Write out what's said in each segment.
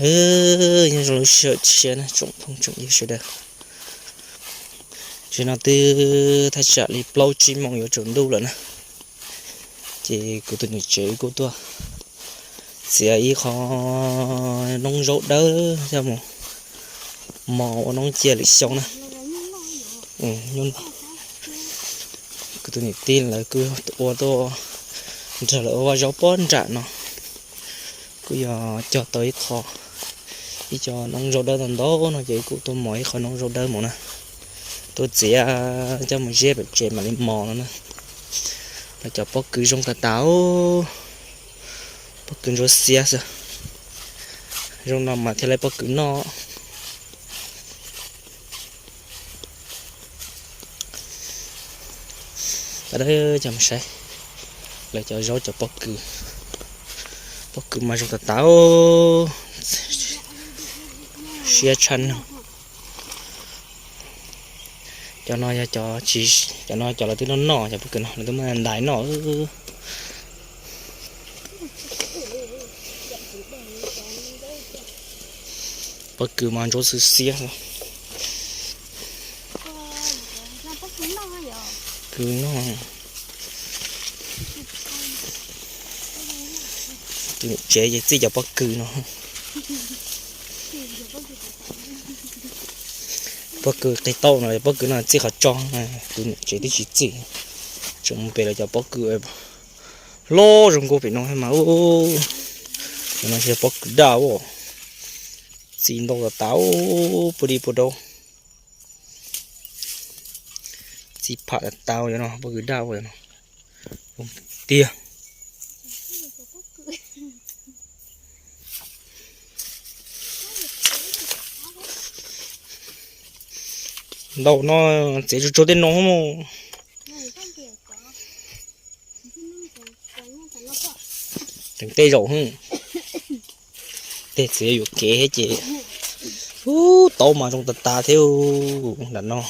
Nyob zoo lub sij hawm tshiab na tsoom phooj tsoom ywg sawv daws. Tam sim no twb thaj tsam li plaub tsib moos yuav tsaus ntuj lawm na. Ces kuv tus niam tsev kuj tuaj txiav ib qho noob zaub dawb coj mus mos ua noob cia lwm xyoo na. Kuv tus niam tij lawv kuj ua tuaj nrog lawv ua vaj zaub pob nram no. Kuj yog cog tau ib qho, ib co noob zaub dawb ntau ntau no ces kuj tuaj mos ib qho noob zaub dawb mus na. Tuaj txiav coj mus ziab pem tsev mam li mos no na. Lawv cov pob kws zoo tas tas, pob kws ntsuab xiab xwb. Zoo no mas thiaj li pob kws noj. Coj mus saib lawv cov zaub cov pob kws. Pob kws mas zoo tas tas, siab tshaj no. Cov no yog cov tsis, cov no cov lawv twb noj noj, cov pob kws no lawv twb muab ntais noj. Pob kws mas ntsuab xwb xiab. Kws no, tsev ces txij cov pob kws no. Pob kws qis tauj no, pob kws no txij qhov tso, tus niam tsev twb tsis txij. Tseem mus pem lawv cov pob kws hlob zoo nkauj pem no mas. Cov no yog pob kws daj, txij ntau tas tas, pua di pua dau. Txij pham tas tas, cov no pob kws daj ua no tiag. Ntau no txiav tsuag tsuag tej no mus. Tseem tej zaum, tej txiav yuam kev thiab ces. Ub, taub mas zoo tas tas thiab. Nram no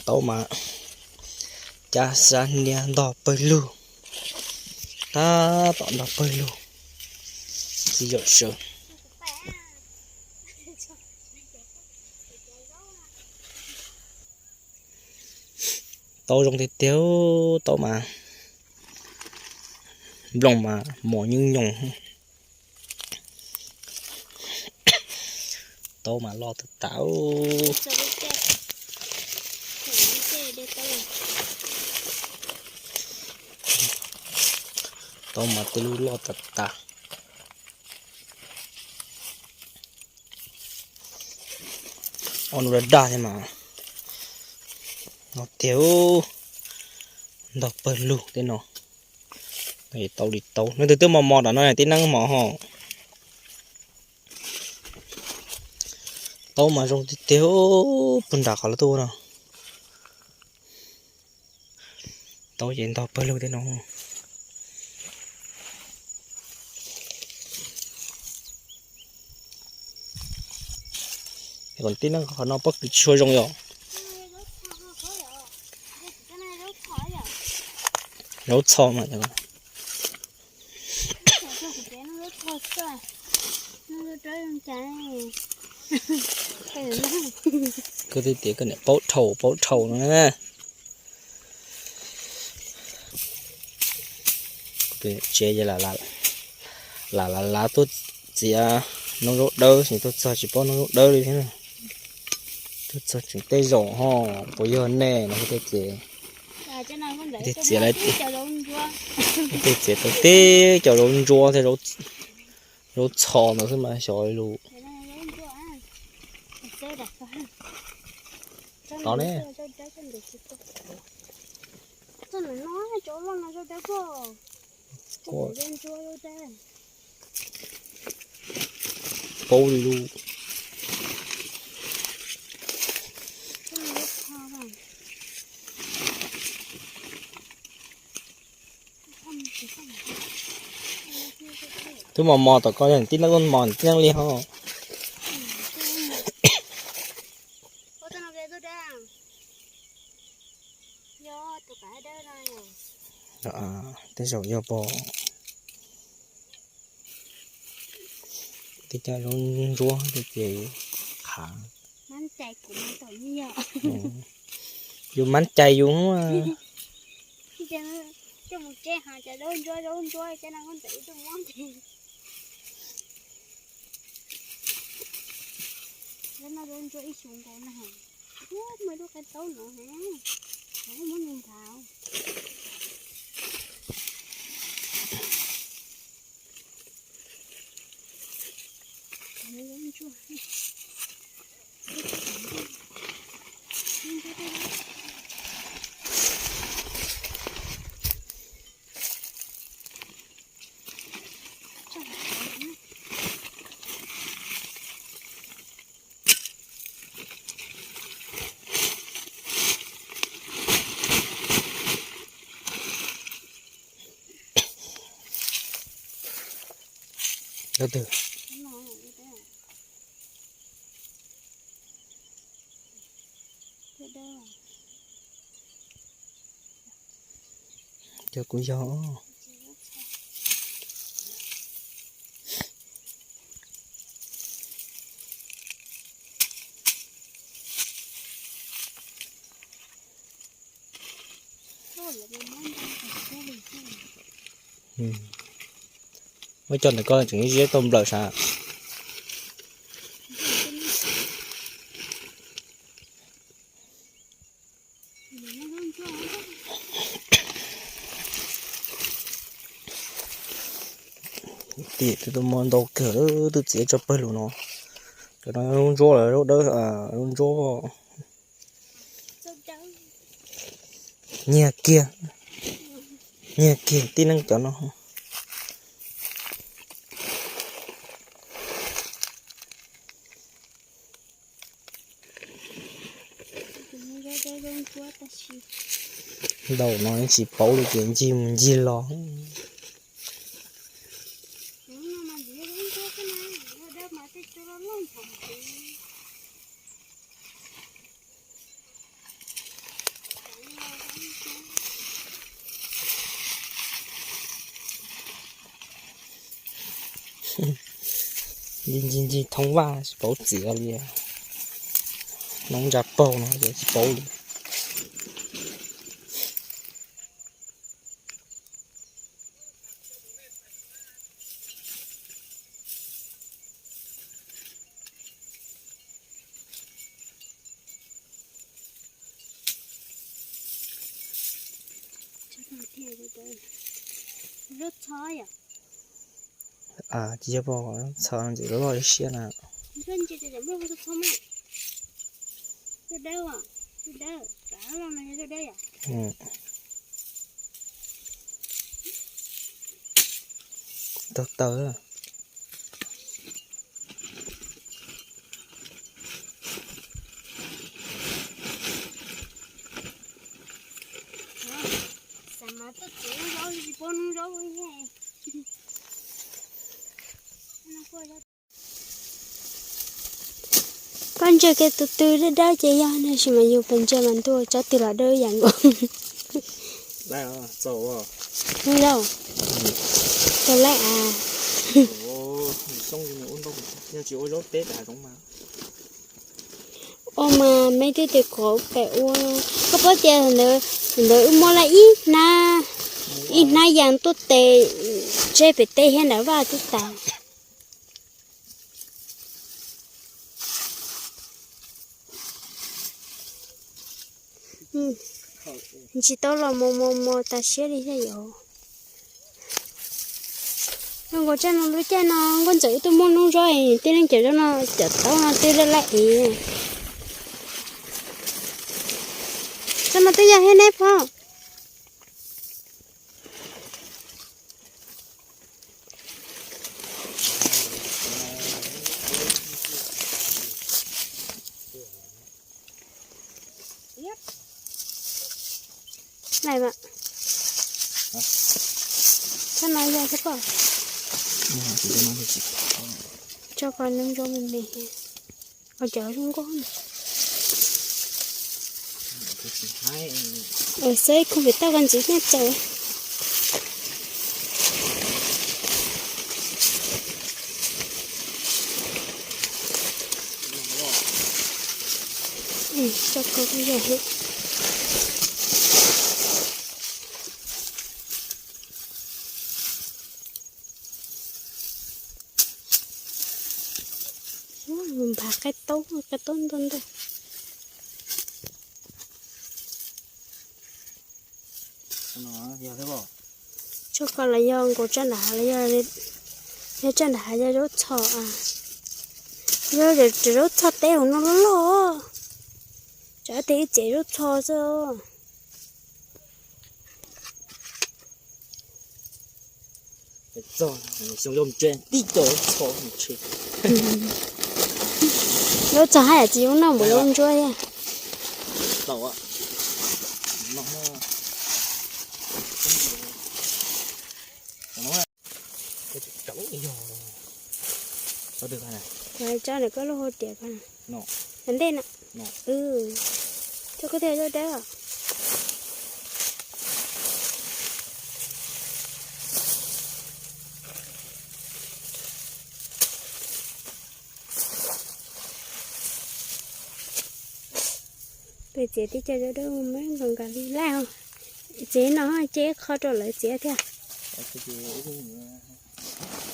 taub mas cab sab niab ntog pawg lug, tab tom ntog pawg lug. Txiv zaum sawv. Taub zoo tiag tiag, taub mas nplooj mas mos nyooj nyoos. Taub mas loj tas tas. Taub mas tej lub loj tas tas. Ob nub daj daj thiab mas. No tiag, ntog pawg lug tej no. Tau li tau, leej twg twb mos mos nram no tib neeg mos ho. Taub mas zoo tiag tiag, puag nram qhov lawv tuaj no. Taub ces ntog pawg lug tej no. Kom tib neeg qhov no pob kws tsis tshua zoo yom. Zaub txho mas. Koj twb tias koj niam paub dhau paub dhau no na. Tsev ces lam lam lam tuaj txiav noob zaub dawb, tsis tuaj txog tsis paub noob zaub dawb li thiab. Tuaj txog tseem tej zaum ho, puas yog nej no thiab ces. Tej txiav, tej txiav tau teb cov zaub ntsuab thiab zaub txho ntawd xwb mas xyov lus. Tod ne. Paub li lub. Twb mos mos tom ko yog tib neeg mos tib neeg li ho. Tej zaum yog pom. Tej cov zaub ntsuab ces qhav. Yus mab cais yus. Coj mus tseb ha cov zaub ntsuab zaub ntsuab cov no koj ntxawm ib tug mob ntag. Zaub no zaub ntsuab ib xyoo nkaus na. Ub, muaj ib lub qe taub no ha. Muab nug nthav. Cov twg? Cov kuv yog. Muab coj ntawm koj tseem ziab tau nplawm sav. Tim twb tuaj muaj ntau kawg lawm, twb txiav tso pawg lug no. Cov no zaub ntsuab lawm, zaub dawb, zaub ntsuab. Nyiag kiag, nyiag kiag tib neeg cov no. Ntau no tsis paub li ces ncig mus ncig los. Ncig ncig ncig thoob vaj tsis paub txiav li. Noob ntsa paug no ces tsis paub li. Tsis yog pom txhawv ntxim loj loj siab na. Tau taw. Koj ntsia kiag tus twg dawb dawb ces yog, tab sis mas yus pes ntsia mas ntuj tsob twg los dawb ib yam nkaus. Tus laib as. Ua mas meb twb tias kom pem ua, koj paub tias ntawd wb muab lawm ib hnab, ib hnab yas tuaj tes tseg pem teb thiab ntawd vaj twb tas. Tsis tau los mos mos mos tas siab li thiab yom. Zoo nkaus tsaij no lub caij no Nkauj Ntxawm wb tuaj muag noob zaub, tib neeg cov zaub no cov taub no twb laj laj ev. Tsaij no twb yog thiab neb pog. Laj mas. Tsaij no yog thiab pog. Tso koj noob zaub me me. Ua cov zoo nkauj. Xwb khoom pem toj koj ntxiv nyiaj txaus. Tso ko yog hib. Nphav qaib taub, qaib taub ntau ntau. Tso ko los yog nkaus tsaj nram hav los yog, yog tsaj nram hav yog zaub txho. Yog zaub txho teb hauv no loj loj. Tsam tej ib tsev zaub txho xwb. Xyoo yog tib co zaub txho. Zaub txho haj yam tsis zoo noj npaum zaub ntsuab thiab. Tso nws koj lub hau tias ntej na. Tso koj tias zaub dawb. Peb txiav tib co zaub dawb muab nkaus nkaus li laj. Txiav no ces qho rau lawv txiav thiab.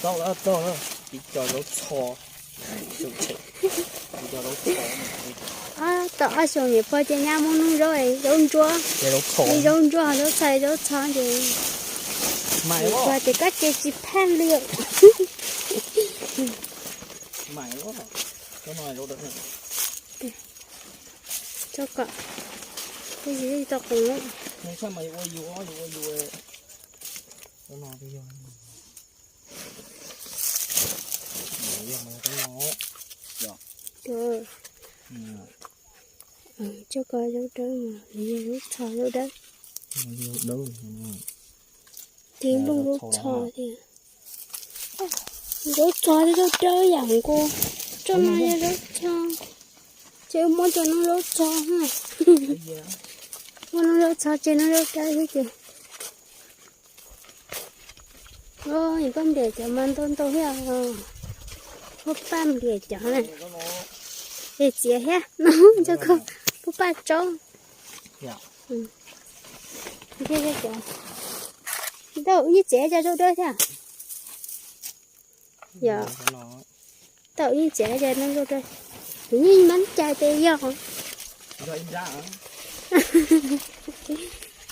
Tau lawm, tau lawm, tib co zaub txho. Tau ob xyoos niam pog ces nyab muab nub zaub, zaub ntsuab, zaub ntsuab, zaub txho, zaub txho ces niam pog tias koj ces tsis phaj li. Tso kom, tau qees. Tso ko zaub dawb, zaub txho zaub dawb. Tiv nplooj zaub txho thiab. Zaub txho thiab zaub dawb yam nkaus. Tso no yog zaub txho. Ces muab cov no zaub txho. Muab no zaub txho ces no zaub dawb thiab ces. Paj npias cov mas ntau ntau thiab. Paj npias cov na. Es txiav thiab no, tso ko, paj tsob. Ntau, yeej txiav cov zaub dawb thiab. Yog, tau yeej txiav cov no zaub dawb. Kuv yeej mab cai tias yog,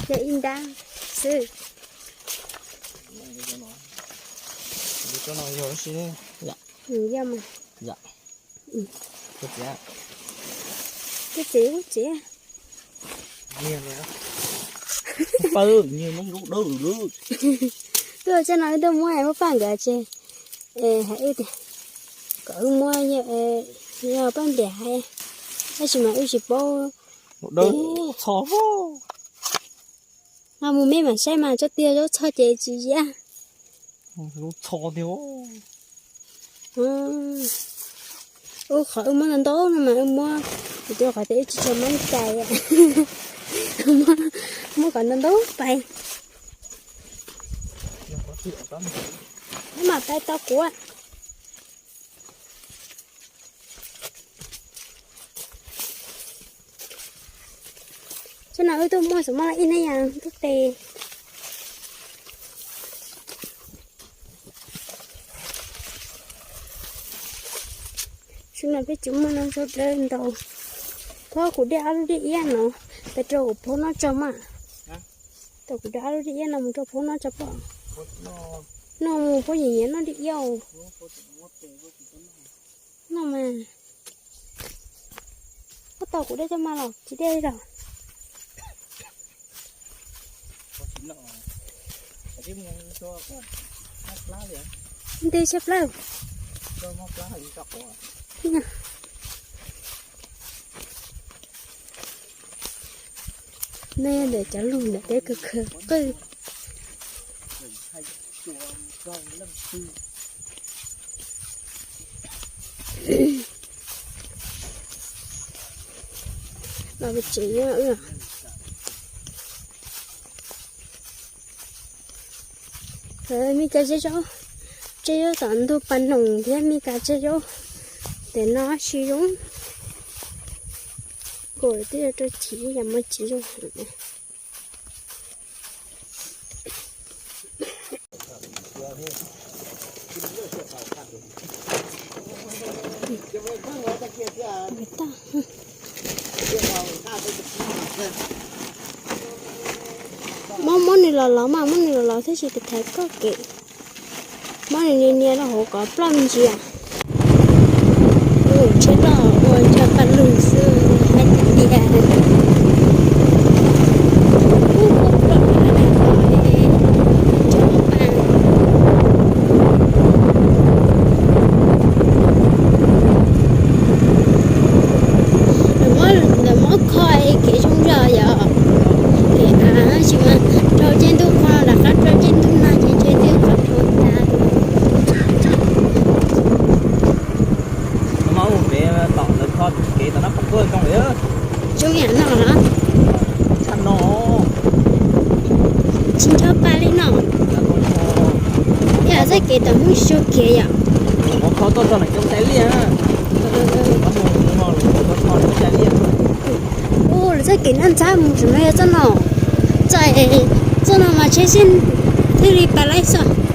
yog ib nrab xwb. Yog mas. Twb txiav, twb txiav. Twb ua tsaib no wb tuaj muab paj nkawd ces hais wb tias kom wb muab, yog paj npias hais, tab sis mas wb tsis paub. Mas mus me mam saib mas tsob tiag zaub txho ces tsis ziab. Ua qhov wb muab ntau ntau no mas wb muab, kuv tus qhov tias wb tsis tshua mab cai, muab kom ntau ntau pais. Wb mam pais tau kuv. Tsaib no wb tuaj muaj xov mab ib hnab yas ntuj qe. Tsaib no peb tsis muaj no zaub dawb ntau. Phob kuv de ob lub dej iab no, peb rau kuv phob noj tso mas. Tau kuv de ob lub dej iab no mus rau phob noj tso pom. Noj mus phob nyiam nyiam noj dej iab. Noj mas. Koj tau kuv de coj mas los tsis de los. Nte siab plawg. Nej ntawm cov lus ntawm peb kawg kawg qwj. Los tsev nyob wb. Mej kav tseb zaub, tseb zaub tom ntug pas noog thiab mej kav tseb zaub. Tes no tsis zoo. Kuv twb yuav rau chiv yam muaj chiv zoo heev. Mob mob nws los los mas, mob nws los los thiab tsis tas thaiv koj kev. Mob nws nias nias rau hauv kom ploj me ntsis. Tsheb loj ua ntsa paj lug xwb, hais tias tias. Lawv muab kho kev zoo zog yom, kev av tsis mas rau caij ntuj kho rov qab rau caij ntuj nag ces ntshe twb kho rau tas. Mas ua pem tom lawv kho kev tom no pom tuaj zoo li zoo yam no los tshaj no. Tsis nco pa li no. Yog txoj kev tom Hmoob Suav kiag yom. Ua kho tuaj txog nram coob tais liaj. Ua lawv txoj kev ntxhab ntxhab mus tseem no yog txoj no. Txoj, txoj no mas tsheb xij thiaj li pas laib xwb.